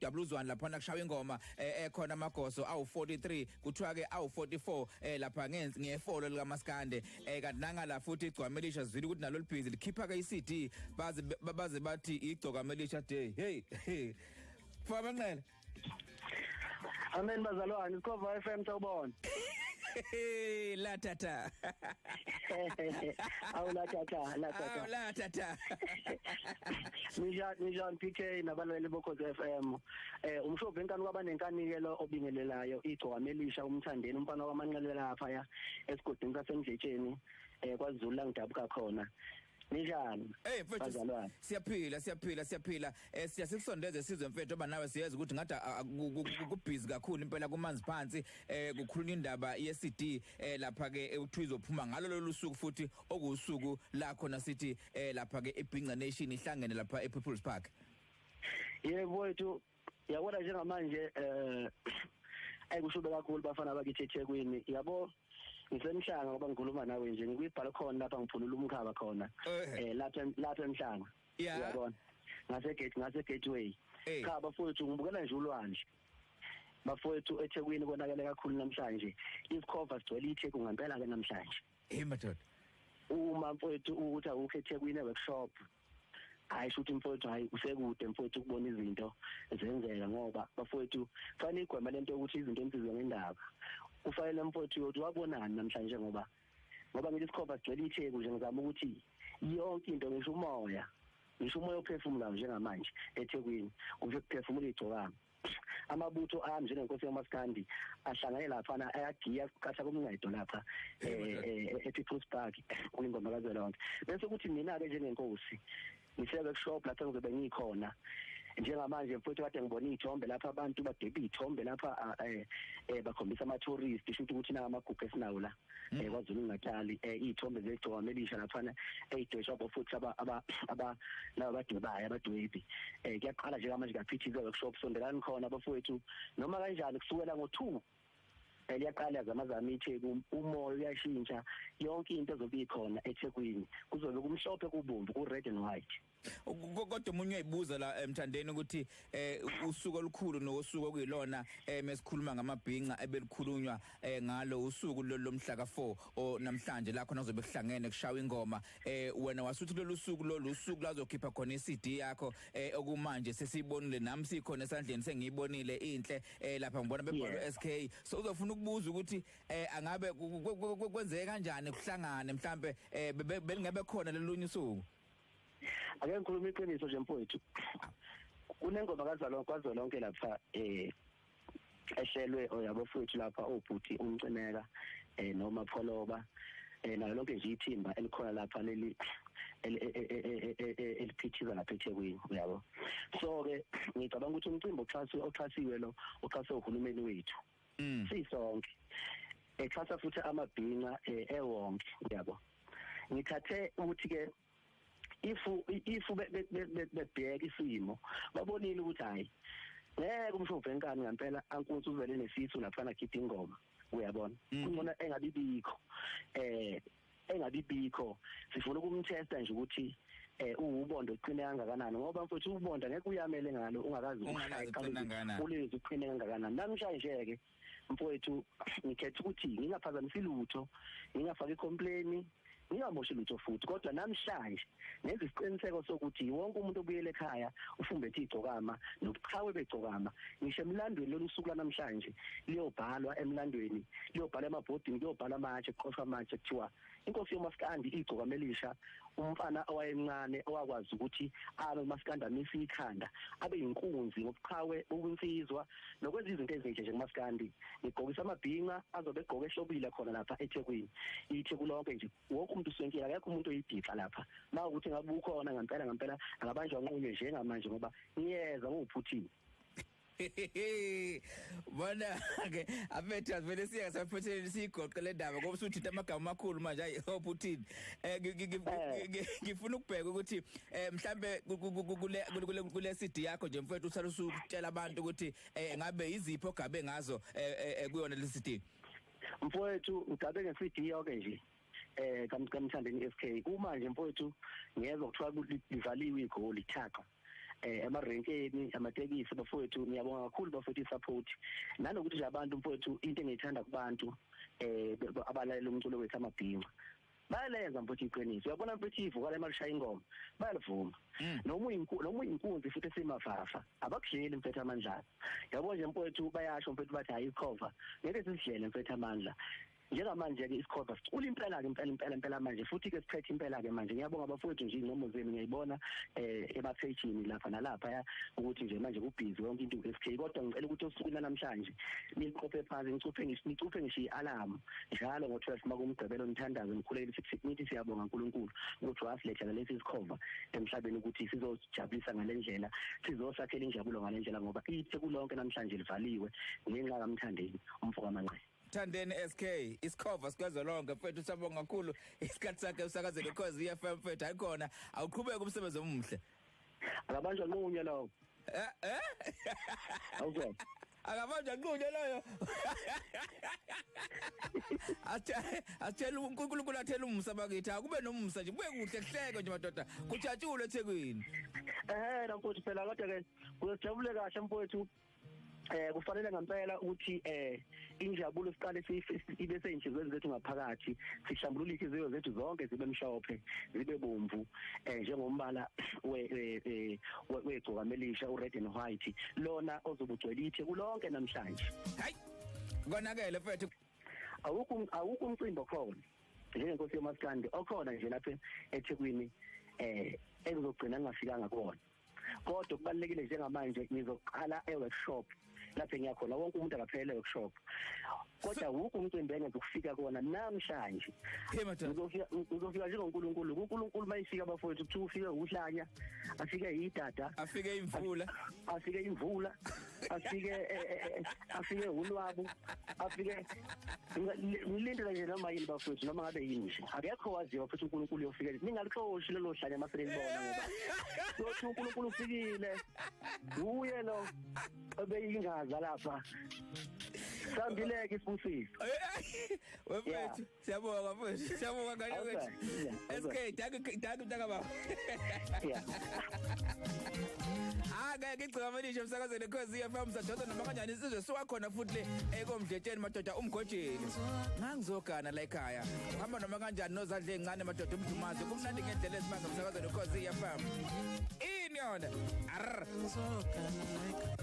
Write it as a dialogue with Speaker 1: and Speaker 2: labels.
Speaker 1: kudabuluzwana lapha kushawa ingoma ekhona amagoso awu 43 kuthiwa ke awu 44 lapha ngefolo lika Maskande. Kanti nangala futhi igcwamelisha zwile ukuthi nalo libhizi likhipha ke iCD baze bathi igcokamelisha day. Hey Famanqele.
Speaker 2: Amen bazalwane, Isikhova FM sawubona.
Speaker 1: La tata.
Speaker 2: Awu la tata, la tata.
Speaker 1: Awu la tata.
Speaker 2: Ninjani PK nabalaleli boKhozi FM. Umshophi enkani kwabanenkanikelo obingelelayo igcokamelisha umthandeni umfana wamanqele lapha ya esigodini saseMdletsheni kwaZulu la ngidabuka khona. Ninjani?
Speaker 1: Hey mfethu, siyaphila siyaphila siyaphila. Siyasikusondeza sizwe mfethu ngoba nawe siyazi ukuthi ngathi kubhizi kakhulu impela kumanzi phansi kukhulunywa indaba yeCD lapha ke ekuthiwa izophuma ngalo lolu suku futhi okusuku la khona sithi lapha ke eBhinca Nation ihlangene lapha ePeople's Park.
Speaker 2: Yebo wethu, yabona njengamanje ayikushube kakhulu bafana bakithi eThekwini. Yabo ngisemhlanga ngoba ngikhuluma nawe nje ngikuyibhala khona lapha ngiphulula umkhaba khona lapha emhlanga, uyabona, ngase gate ngase gateway. Cha bafowethu, ngibukela nje ulwandle bafowethu eThekwini konakele kakhulu namhlanje. Isikhova sigcwele iTheku ngempela ke namhlanje.
Speaker 1: Hey madoda,
Speaker 2: uma mfowethu ukuthi awukho eThekwini workshop, hayi shuthi mfowethu, hayi usekude mfowethu ukubona izinto zenzeka, ngoba bafowethu fanele igwema lento yokuthi izinto empizwe ngendaba. Kufanele mfowethu uyothi wabonani namhlanje, ngoba ngithi isikhova sigcwele iTheku nje, ngizama ukuthi yonke into, ngisho umoya ophefumulayo njengamanje eThekwini kuze kuphefumula igcokama. Amabutho ami njengenkosi yamaskandi ahlangane lapha ayagiya kuqatha komncedo lapha ePeople's Park kwingoma kazwelonke. Bese kuthi mina ke njengenkosi ngise workshop lapha ngizobe ngikhona njengamanje mfowethu, kade ngibona iy'thombe lapha abantu badweba iy'thombe lapha bakhombisa ama-tourist, shuthi ukuthi nangamagugu esinawo la KwaZulu Natal, iy'thombe zegcokamelisha laphana ey'dwetshwa futhi abadwebayo abadwebi. Kuyaqala njengamanje kuyaphithiza workshop, sondelani khona bafowethu noma kanjani kusukela ngo-2 liyaqala zamazama iTheku, umoya uyashintsha, yonke into ezobe ikhona eThekwini kuzobe kumhlophe kubomvu ku-red and white.
Speaker 1: Kodwa umunye uyayibuza la emthandeni ukuthi usuku olukhulu nosuku okuyilona mesikhuluma ngamabhinca ebelikhulunywa ngalo usuku lomhla ka4 o namhlanje la khona kuzobe kuhlangene kushawa ingoma, wena wasuthi lolu suku lolu usuku lazokhipha khona iCD yakho okumanje sesiyibonile nami sikhona esandleni sengiyibonile inhle lapha ngibona bebhalwe SK. So uzofuna ukubuza ukuthi angabe kwenzeke kanjani kuhlangane mhlambe belingebe khona lelunye usuku?
Speaker 2: Ake ngikhuluma iqiniso nje mfowethu, kunengoma kazwelonke lapha ehlelwe oyabafowethu lapha obhuti umcineka noma Pholoba nayo lonke nje ithimba elikhona lapha leli eliphithiza lapha eThekwini, uyabo. So ke ngicabanga ukuthi umcimbi oxhasiwe lo oxhaswe uhulumeni wethu sisonke, exhasa futhi amabhinca ewonke, uyabo. Ngithathe ukuthi ke ifu bebheka isimo babonile ukuthi hayi ngeke umshophi enkani ngempela ankunzi uvele nesisu lapha nakhipha ingoma, uyabona, kungona engabibikho engabibikho. Sifuna ukumtesta nje ukuthi uwubondo uqine kangakanani, ngoba mfowethu ubonda ngeke uyamele ngalo ungakazi ulezi uqine kangakanani. Namhlanje ke mfowethu ngikhetha ukuthi ngingaphazamisi lutho, ngingafaki complaint, ngingamoshi lutho futhi, kodwa namhlanje nenza isiqiniseko sokuthi wonke umuntu obuyele ekhaya ufumbethe igcokama nobuqhawe begcokama. Ngisho emlandweni lolu suku lanamhlanje liyobhalwa emlandweni, liyobhalwa emabhodini, kuyobhalwa amatshe, kuqoshwa amatshe kuthiwa inkosi yomaskandi igcokamelisha umfana owayemncane owakwazi ukuthi abe umaskandi amise ikhanda abe yinkunzi ngobuqhawe bobunsizwa nokwenza izinto ezinhle nje kumaskandi. Ngigqokisa amabhinca azobe egqoke ehlobile khona lapha eThekwini, iTheku lonke nje wonke umuntu uswenkile, akekho umuntu oyidixa lapha. Mawukuthi ngabe ukhona ngempela ngempela angabanjwa nqunye njengamanje ngoba ngiyeza nguphuthini.
Speaker 1: Bona ke abethu vele siya saphethele sigoqe le ndaba ngoba usuthinta amagama amakhulu manje. Hayi Putin, ngifuna ukubheka ukuthi mhlambe kule CD yakho nje mfethu usale usutshela abantu ukuthi ngabe izipho ogabe ngazo kuyona le CD.
Speaker 2: Mfowethu ugabe nge CD yonke nje kamthandeni SK. Kumanje mfowethu ngiyezwa kuthiwa livaliwe igoli thaqa. Emarenkeni amatekisi bafowethu, ngiyabonga kakhulu bafowethu isupport, nanokuthi nje abantu mfowethu into engiyithanda kubantu abalalela umculo wethu amabhinca bayalenza mfowethu iqiniso. Uyabona mfowethu ivuka lemalishaya ingoma bayalivuma, noma uyinkunzi futhi esimavafa abakudleli mfowethu amandla. Yabo nje mfowethu bayasho mfowethu bathi hayi isikhova ngeke sisidlele mfowethu amandla. Njengamanje ke isikhova sicula impela ke impela impela manje, futhi ke siphethe impela ke manje. Ngiyabonga abafowethu nje inomo zenu ngiyayibona emaphejini lapha nalapha ukuthi nje manje kubhizi yonke into SK, kodwa ngicela ukuthi osukwini namhlanje niqophe phansi, nicuphe ngisho i-alarm njalo ngo-12 makumgqibelo, nithandaze nikhulekele nithi siyabonga uNkulunkulu ukuthi wasiletha lesi sikhova emhlabeni ukuthi sizojabulisa ngalendlela, sizosakhela injabulo ngalendlela, ngoba iTheku lonke namhlanje livaliwe ngenxa kaMthandeni umfo kaManqele.
Speaker 1: Mthandeni SK, isikhova sikazolonke mfethu, siyabonga kakhulu isikhathi sakhe usakazele Ukhozi FM mfethu. Ayikhona, awuqhubeke umsebenzi omuhle.
Speaker 2: Akabanjwa nqunye lowo. Awuzwa.
Speaker 1: Akabanjwa nqunye loyo. Athela uNkulunkulu athela umusa bakithi, akube nomusa nje, kube kuhle kuhleke nje madoda, kujatshulwe eThekwini.
Speaker 2: Mfowethu phela kodwa ke kuzojabule kahle mfowethu. Kufanele ngempela ukuthi injabulo siqale ibe seyinhlizweni zethu ngaphakathi, sihlambulule inhliziyo zethu zonke zibe mhlophe zibe bomvu njengombala wegcokamelisha ured and white lona ozobugcwele iTheku lonke namhlanje.
Speaker 1: Hayi konakele mfethu,
Speaker 2: awukho umcimbi okhona njengenkosi yomaskandi okhona nje lapha eThekwini engizogcina ngingafikanga kuwona, kodwa kubalekile njengamanje ngizoqala e-workshop lapho ngiyakhona, wonke umuntu akaphele e-workshop, kodwa awukho umcimbi engizokufika kuwona namhlanje. Ngizofika njengoNkulunkulu, uNkulunkulu mayifika abafowethu kuthiwa ufike ukuhlanya, afike idada,
Speaker 1: afike imvula,
Speaker 2: afike ulwabu, afike ngilindele nje noma yini bafowethu, noma ngabe yini nje, akekho waziwa futhi uNkulunkulu uyofika. Ningalixoshi lelo hlanya mase nilibona, ngoba yothi uNkulunkulu ufikile, uye lo obeyingaza lapha sambileke isibusiso.
Speaker 1: Wefethu siyabonga mfethu, siyabonga ngane wethu SK, dankie mntaka baba.
Speaker 2: Yeah.
Speaker 1: Ngeke igcikamelishe emsakazweni Ukhozi FM, sadonsa noma kanjani isizwe siwakhona futhi le ekomdletsheni madoda umgojeni. Ngangizogana la ekhaya, uhamba noma kanjani nozadle ezincane madoda umdumazi, kumnandi ngendlela esimanga emsakazweni Ukhozi FM. Ini yona? Arr.
Speaker 3: Ngizogana la ekhaya.